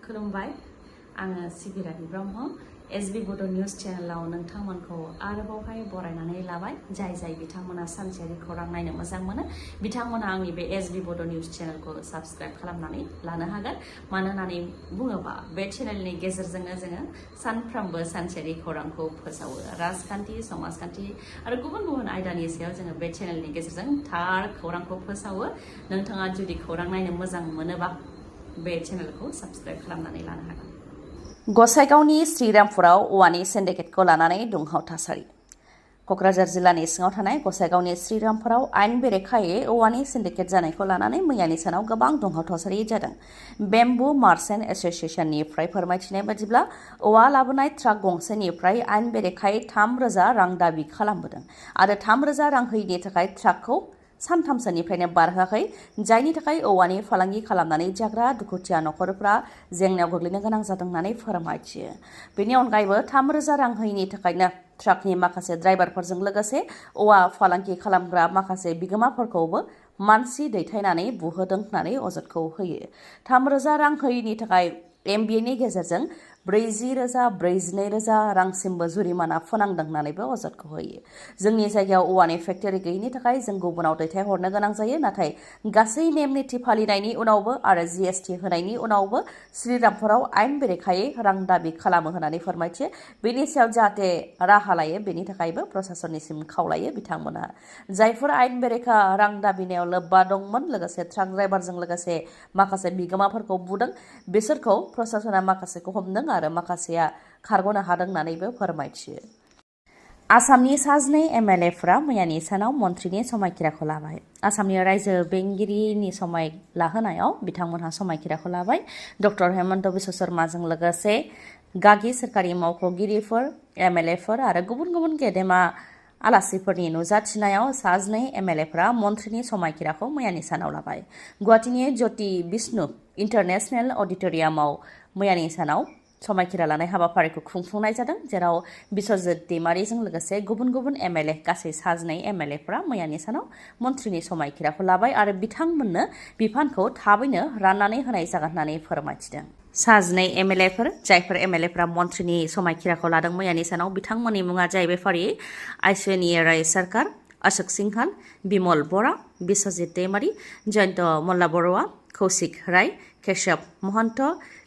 खुलुमबाय आङो सिबिरानि ब्रह्म एसबी बड' निउज चेनेलाव नोंथांमोनखौ आरोबावहाय बरायनानै लाबाय जाय बिथांमोना सानसेयारि खौरां नायनो मोजां मोनो बिथांमोना आंनि बे एसबी बड' निउज चेनेलखौ साबस्क्राइब खालामनानै लानो हागोन मानो होननानै बुङोबा बे चेनेलनि गेजेरजोंनो जोङो सानफ्रोमबो सानसेयारि खौरांखौ फोसावो राजखान्थि समाजखान्थि आरो गुबुन आयदानि सायाव जोङो बे चेनेलनि गेजेरजों थार खौरांखौ फोसावो नोंथाङा जुदि खौरां नायनो मोजां मोनोबा बे चेनेलखौ साबस्क्राइब खालामनानै लानो हागोन गसाइगावनि श्रीरामपुराव औवानि सिन्डिकेटखौ लानानै दुंहाव थासारि क'क्राझार जिल्लानि सिङाव थानाय गसाइगावनि श्रीरामपुराव आइन बेरेखायै औवानि सिन्डिकेट जानायखौ लानानै मैयानि सानाव गोबां दुंहाव थासारि जादों बेम्बु मार्चेन्ट एस'सिएशननिफ्राय फोरमायथिनाय बादिब्ला औवा लाबोनाय ट्राक गंसेनिफ्राय आइन बेरेखायै 3,000 रां दाबि खालामबोदों आरो 3,000 रां होयैनि थाखाय ट्राकखौ सानथामसोनिफ्रायनो बारहोआखै जायनि थाखाय औवानि फालांगि खालामनानै जाग्रा दुखुथिया नखरफ्रा जेंनायाव गोग्लैनो गोनां जादों होननानै फोरमायथियो बेनि अनगायैबो 3,000 रां होयैनि थाखायनो ट्राकनि माखासे ड्राइभारफोरजों लोगोसे औवा फालांगि खालामग्रा माखासे बिगोमाफोरखौबो मानसि दैथायनानै बुहोदों होननानै अजदखौ होयो 3,000 रां होयैनि थाखाय एमबिएनि गेजेरजों 40,000 42,000 रांसिमबो जुरिमाना फोनांदों होननानैबो अजदखौ होयो जोंनि जायगायाव औवानि फेक्टरि गैयिनि थाखाय जों गुबुनाव दैथायहरनो गोनां जायो नाथाय गासै नेम निथि फालिनायनि उनावबो आरो जीएसटी होनायनि उनावबो श्रीरामपुराव आइन बेरेखायै रां दाबि खालामो होननानै फोरमायथियो बेनि सायाव जाहाथे राहा लायो बेनि थाखायबो प्रशासननिसिम खावलायो बिथांमोना जायफोर आइन बेरेखा रां दाबिनायाव लोब्बा दंमोन लोगोसे ट्राक ड्राइभारजों लोगोसे माखासे बिगोमाफोरखौ बुदों बिसोरखौ प्रशासना माखासेखौ हमदों आरो माखासेया खारग'नो हादों होननानैबो फोरमायथियो आसामनि सा 2 एमएलएफोरा मैयानि सानाव मन्थ्रिनि समायखिराखौ लाबाय आसामनि रायजो बेंगिरिनि समाय लाहोनायाव बिथांमोनहा समायखिराखौ लाबाय डक्टर हेमन्त बिश्व शर्माजों लोगोसे गागि सोरखारि मावख'गिरिफोर एमएलएफोर आरो गुबुन गेदेमा आलासिफोरनि नुजाथिनायाव सा 2 एमएलएफोरा मन्थ्रिनि समायखिराखौ मैयानि सानाव लाबाय गुवाहाटीनि ज्योति बिष्णु इन्टारनेशनेल अडिट'रियामाव मैयानि सानाव समायखिरा लानाय हाबाफारिखौ खुंफुंनाय जादों जेराव बिश्वजित दैमारिजों लोगोसे गुबुन एमएलए गासै सा 2 एमएलएफोरा मैयानि सानाव मन्थ्रिनि समायखिराखौ लाबाय आरो बिथांमोननो बिफानखौ थाबैनो राननानै होनाय जागोन होननानै फोरमायथिदों सा 2 एमएलएफोर जायफोर एमएलएफोरा मन्थ्रिनि समायखिराखौ लादों मैयानि सानाव बिथांमोननि मुङा जाहैबाय फारियै आश्विनी राय सरकार अशोक सिंहाल बिमल बरा बिश्वजित दैमारी जयন্ত मल्ला बरुवा कौशिक राय केशव महन्त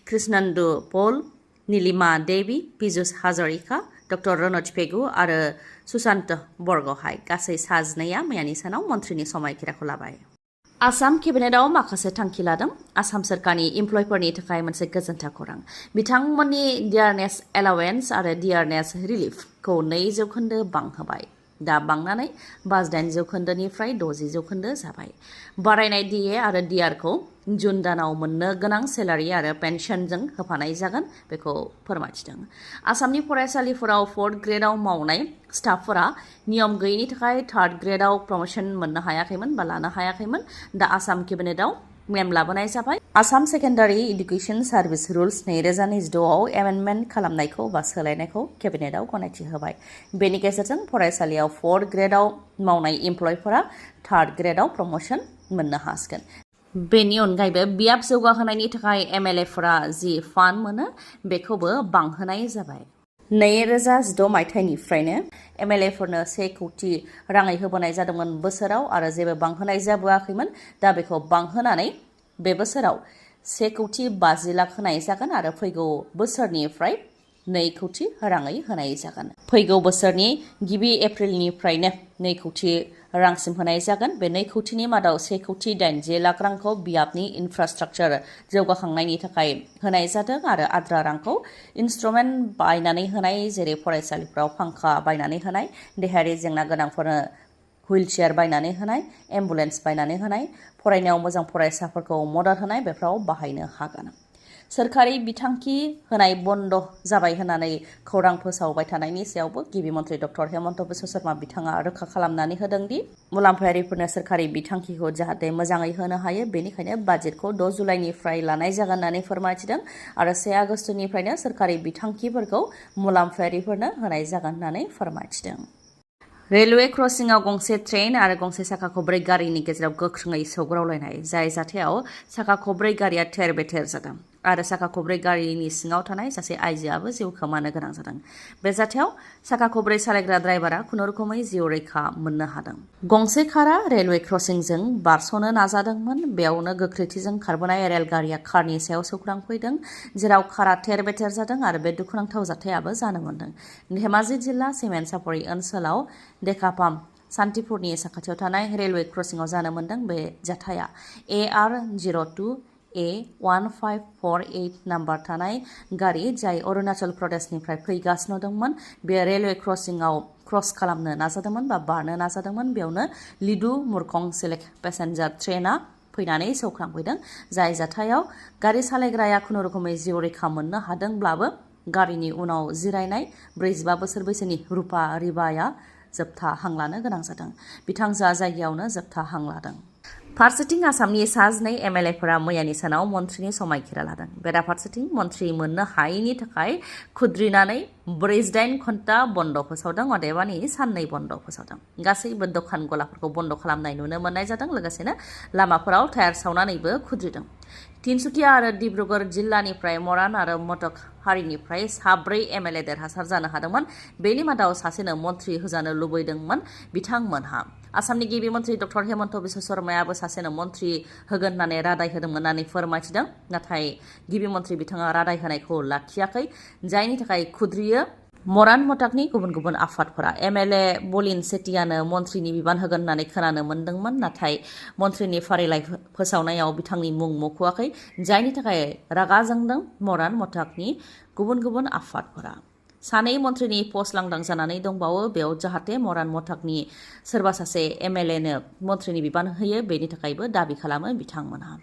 कृष्णन्दु पल नीलिमा देवी पीयूष हाजरिका डक्टर रनज पेगु आरो सुशांत बरगहाय गासै सा 2आ मैयानि सानाव मन्थ्रिनि समायखिराखौ लाबाय आसाम केबिनेटआव माखासे थांखि लादों आसाम सोरखारनि इमप्लयफोरनि थाखाय मोनसे गोजोनथाव खौरां बिथांमोननि डियारनेस एलावेन्स आरो डियारनेस रिलिफखौ 2% बांहोबाय दा बांनानै 58% 60% जाबाय बारायनाय डिए आरो डिआरखौ जुन दानाव मोननो गोनां सेलारि आरो पेन्सनजों होफानाय जागोन बेखौ फोरमायथिदों आसामनि फरायसालिफोराव 4th ग्रेडआव मावनाय स्टाफफोरा नियम गैयैनि थाखाय 3rd ग्रेडआव प्रमोशन मोननो हायाखैमोन बा लानो हायाखैमोन दा आसाम केबिनेटआव नेम लाबोनाय जाबाय Assam secondary education service rules 2022आव एमेन्डमेन्ट खालामनायखौ बा सोलायनायखौ केबिनेटआव गनायथि होबाय बेनि गेजेरजों फरायसालियाव 4th ग्रेडआव मावनाय इमप्लयफोरा 3rd ग्रेडआव प्रमोशन मोननो हासिगोन बेनि अनगायैबो बियाब जौगाहोनायनि थाखाय एमएलएफोरा जि फान्ड मोनो बेखौबो बांहोनाय जाबाय 2016 मायथाइनिफ्रायनो एमएलएफोरनो 1 कौटि राङै होबोनाय जादोंमोन बोसोराव आरो जेबो बांहोनाय जाबोआखैमोन दा बेखौ बांहोनानै बे बोसोराव 1 कौटि 50 लाख होनाय जागोन आरो फैगौ बोसोरनिफ्राय 2 कौटि राङै होनाय जागोन फैगौ बोसोरनि गिबि एप्रिलनिफ्रायनो 2 कौटि रांसिम होनाय जागोन बे 2 कौटिनि मादाव 1 कौटि 80 लाख रांखौ बियाबनि इनफ्रास्ट्राक्चार जौगाखांनायनि थाखाय होनाय जादों आरो आद्रा रांखौ इन्स्ट्रुमेन्ट बायनानै होनाय जेरै फरायसालिफ्राव फांखा बायनानै होनाय देहायारि जेंना गोनांफोरनो हुइलचेयार बायनानै होनाय एम्बुलेन्स बायनानै होनाय फरायनायाव मोजां फरायसाफोरखौ मदद होनाय बेफोराव बाहायनो हागोन सोरखारि बिथांखि होनाय बन्द जाबाय होननानै खौरां फोसावबाय थानायनि सायावबो गिबि मन्थ्रि डक्टर हेमन्त बिश्व शर्मा बिथाङा रोखा खालामनानै होदों दि मुलाम्फायारिफोरनो सोरखारि बिथांखिखौ जाहाथे मोजाङै होनो हायो बेनिखायनो बाजेटखौ 6 जुलाइनिफ्राय लानाय जागोन होननानै फोरमायथिदों आरो 1 आगस्तनिफ्रायनो सोरखारि बिथांखिफोरखौ मुलाम्फायारिफोरनो होनाय जागोन होननानै फोरमायथिदों रेलवे क्रसिंआव गंसे ट्रेन आरो गंसे साखा खब्रै गारिनि गेजेराव गोख्रोङै सौग्रावलायनाय जाय जाथायाव साखा खब्रै गारिया थेर बेथेर जादों आरो साखा खब्रै गारिनि सिङाव थानाय सासे आइजोआबो जिउ खोमानो गोनां जादों। बे जाथायाव साखा खब्रै सालायग्रा ड्राइभारा खुनुरुखुमै जिउ रैखा मोननो हादों। गंसे कारा रेलवे क्रसिंजों बारस'नो नाजादोंमोन। बेयावनो गोख्रैथिजों खारबोनाय रेलगारिया कारनि सायाव सौग्रांफैदों, जेराव कारा थेर-बेथेर जादों आरो बे दुखुनांथाव जाथायाबो जानो मोनदों। धेमाजि जिल्ला सिमेन्ट-सापरि ओनसोलाव देकापाम सान्तिपुरनि साखाथियाव थानाय रेलवे क्रसिंआव जानो मोनदों। बे जाथाया AR02A1548 नाम्बार थानाय गारि जाय अरुणाचल प्रदेशनिफ्राय फैगासिनो दंमोन। बे रेलवे क्रसिंआव क्रस खालामनो नाजादोंमोन बा बारनो नाजादोंमोन। बेयावनो लिडु मुरखं सिलेक पेसेन्जार ट्रेनआ फैनानै सौख्रांफैदों। जाय जाथायाव गारि सालायग्राया खुनुरुखुमै जिउ रैखा मोननो हादोंब्लाबो गारिनि उनाव जिरायनाय 45 बोसोर बैसोनि रुपा रिबाया जोबथा हां लानो गोनां जादों। बिथांजोआ जायगायावनो जोबथा हां लादों। फारसेथिं आसामनि सा 2 MLAफोरा मैयानि सानाव मन्थ्रिनि समायखिरा लादों। बेराफारसेथिं मन्थ्रि मोननो हायैनि थाखाय खुद्रिनानै 48 घन्टा बन्द फोसावदों, अदेबानि साननै बन्द फोसावदों। गासैबो दखान गलाफोरखौ बन्द खालामनाय नुनो मोननाय जादों। लोगोसेनो लामाफोराव टायार सावनानैबो खुद्रिदों। तिनसुकिया आरो डिब्रुगड़ जिल्लानिफ्राय मरान आरो मटक हारिनिफ्राय 4 MLA देरहासार जानो हादोंमोन। बेनि मादाव सासेनो मन्थ्रि होजानो लुबैदोंमोन। बिथांमोनहा आसामनि गिबि मन्थ्रि डक्टर हेमन्त बिश्व शर्मायाबो सासेनो मन्थ्रि होगोन होननानै रादाय होदोंमोन होननानै फोरमायथिदों। नाथाय गिबि मन्थ्रि बिथाङा रादाय होनायखौ लाखियाखै, जायनि थाखाय खुद्रियो मरान मटाकनि गुबुन गुबुन आफादफोरा। MLA बलिन सेटियानो मन्थ्रिनि बिबान होगोन होननानै खोनानो मोन्दोंमोन, नाथाय मन्थ्रिनि फारिलाइ फोसावनायाव बिथांनि मुं मख'आखै, जायनि थाखाय रागा जोंदों मरान मटाकनि गुबुन गुबुन आफादफोरा। सानै मन्थ्रिनि पस्ट लांदां जानानै दंबावो। बेयाव जाहाथे मरान मटाकनि सोरबा सासे MLAनो मन्थ्रिनि बिबान होयो, बेनि थाखायबो दाबि खालामो बिथांमोनहा।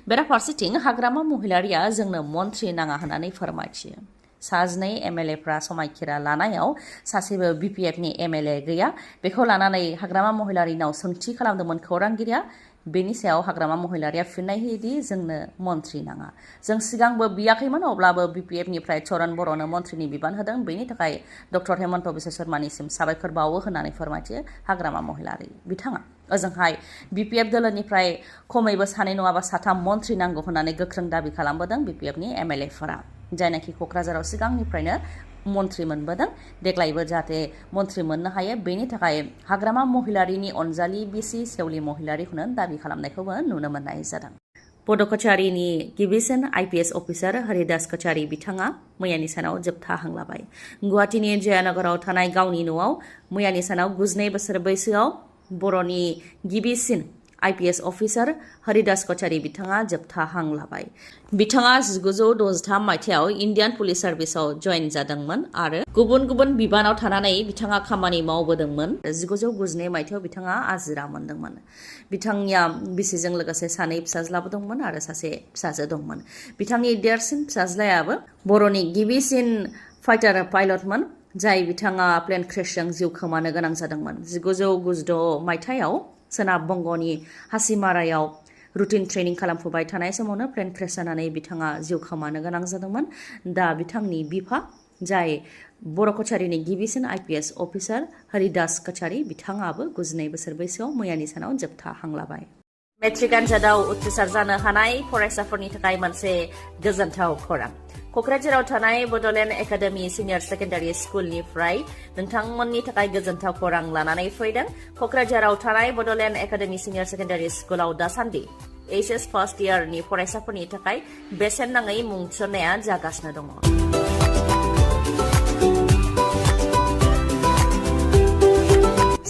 बेराफारसेथिं हाग्रामा महिलारिया जोंनो मन्थ्रि नाङा होननानै फोरमायथियो। सा 2 MLAफ्रा समायखिरा लानायाव सासेबो BPFनि MLA गैया। बेखौ लानानै हाग्रामा महिलारिनाव सोंथि खालामदोंमोन खौरांगिरिया। बेनि सायाव हाग्रामा महिलारिया फिननाय होयोदि जोंनो मन्थ्रि नाङा। जों सिगांबो बियाखैमोन, अब्लाबो BPFनिफ्राय चरण बर'नो मन्थ्रिनि बिबान होदों। बेनि थाखाय डक्टर हेमन्त बिश्व शर्मानिसिम साबायखर बावो होननानै फोरमायथियो हाग्रामा महिलारि बिथाङा। ओजोंहाय BPF दोलोनिफ्राय खमैबो सानै नङाबा साथाम मन्थ्रि नांगौ होननानै गोख्रों दाबि खालामबोदों BPFनि MLAफोरा, जायनाखि क'क्राझाराव सिगांनिफ्रायनो मन्थ्रि मोनबोदों। देग्लायबो जाहाथे मन्थ्रि मोननो हायो, बेनि थाखाय हाग्रामा महिलारिनि अनजालि बिसि सेवलि महिलारिखौनो दाबि खालामनायखौबो नुनो मोननाय जादों। बड' कछारीनि गिबिसिन IPS अफिसार हरिदास कछारी बिथाङा मैयानि सानाव जोबथा हां लाबाय। गुवाहाटीनि जयानगराव थानाय गावनि न'आव मैयानि सानाव 92 बोसोर बैसोआव बर'नि गिबिसिन IPS अफिसार हरिदास कछारी बिथाङा जोबथा हां लाबाय। बिथाङा 1963 मायथाइयाव इन्डियान पुलिस सार्भिसाव जयेन जादोंमोन आरो गुबुन गुबुन बिबानाव थानानै बिथाङा खामानि मावबोदोंमोन। 1992 मायथाइयाव बिथाङा आजिरा मोनदोंमोन। बिथांनिया बिसिजों लोगोसे सानै फिसाज्लाबो दंमोन आरो सासे फिसाजो दंमोन। बिथांनि देरसिन फिसाज्लायाबो बर'नि गिबिसिन फाइटार पाइलटमोन, जाय बिथाङा प्लेन क्रेशजों जिउ खोमानो गोनां जादोंमोन। 1996 मायथाइयाव सोनाब बंग'नि हासिमारायाव रुटिन ट्रेनिं खालामफुबाय थानाय समावनो प्लेन क्रेश जानानै बिथाङा जिउ खोमानो गोनां जादोंमोन। दा बिथांनि बिफा, जाय बर' कछारीनि गिबिसिन IPS अफिसार हरिदास कछारी बिथाङाबो 92 बोसोर बैसोआव मैयानि सानाव जोबथा हां लाबाय। मेट्रिक आनजादाव उथ्रिसार जानो हानाय फरायसाफोरनि थाखाय मोनसे गोजोनथाव खौरां। क'क्राझाराव थानाय बड'लेण्ड एकाडेमि सिनियर सेकेन्डारि स्कुलनिफ्राय नोंथांमोननि थाखाय गोजोनथाव खौरां लानानै फैदों। क'क्राझाराव थानाय बड'लेण्ड एकाडेमि सिनियर सेकेन्डारि स्कुलाव दासान्दि HS फार्स्ट इयारनि फरायसाफोरनि थाखाय बेसेन नाङै मुं थिसननाया जागासिनो दङ।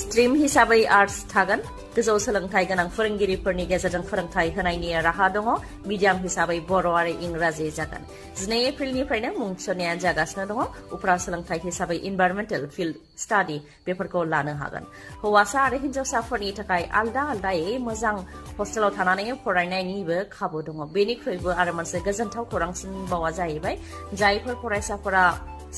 स्ट्रिम हिसाबै आर्टस थागोन। गोजौ सोलोंथाइ गोनां फोरोंगिरिफोरनि गेजेरजों फोरोंथाइ होनायनि राहा दङ। मिडियाम हिसाबै बर' आरो इंराजि जागोन। 12 एप्रिलनिफ्रायनो मुं थिसननाया जागासिनो दङ। उफ्रा सोलोंथाइ हिसाबै इनभाइरमेन्टेल फिल्ड स्टाडि बेफोरखौ लानो हागोन। हौवासा आरो हिन्जावसाफोरनि थाखाय आलदा आलदायै मोजां हस्टेलाव थानानै फरायनायनिबो खाबु दङ। बेनिख्रुइबो आरो मोनसे गोजोनथाव खौरांसिनबावा जाहैबाय, जायफोर फरायसाफोरा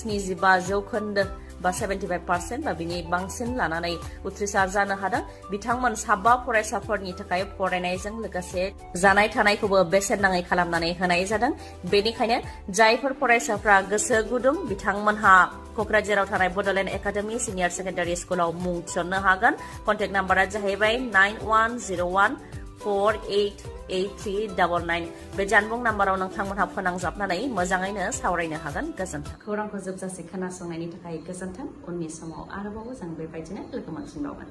75% बा 75% बा बिनि बांसिन लानानै उथ्रिसार जानो हादों, बिथांमोन 7 फरायसाफोरनि थाखाय फरायनायजों लोगोसे जानाय थानायखौबो बेसेन नाङै खालामनानै होनाय जादों। बेनिखायनो जायफोर फरायसाफ्रा गोसो गुदुं बिथांमोनहा क'क्राझाराव थानाय बड'लेण्ड एकाडेमि सिनियर सेकेन्डारि स्कुलाव मुं थिसननो हागोन। कन्टेक्ट नाम्बारा जाहैबाय 9101 488399 बे जानबुं नाम्बाराव नोंथांमोनहा फोनांजाबनानै मोजाङैनो सावरायनो हागोन। गोजोन्थों। खौरांखौ जोबजासे खोनासंनायनि थाखाय गोजोन्थों। उननि समाव आरोबाव जों बेबायदिनो लोगो मोनफिनबावगोन।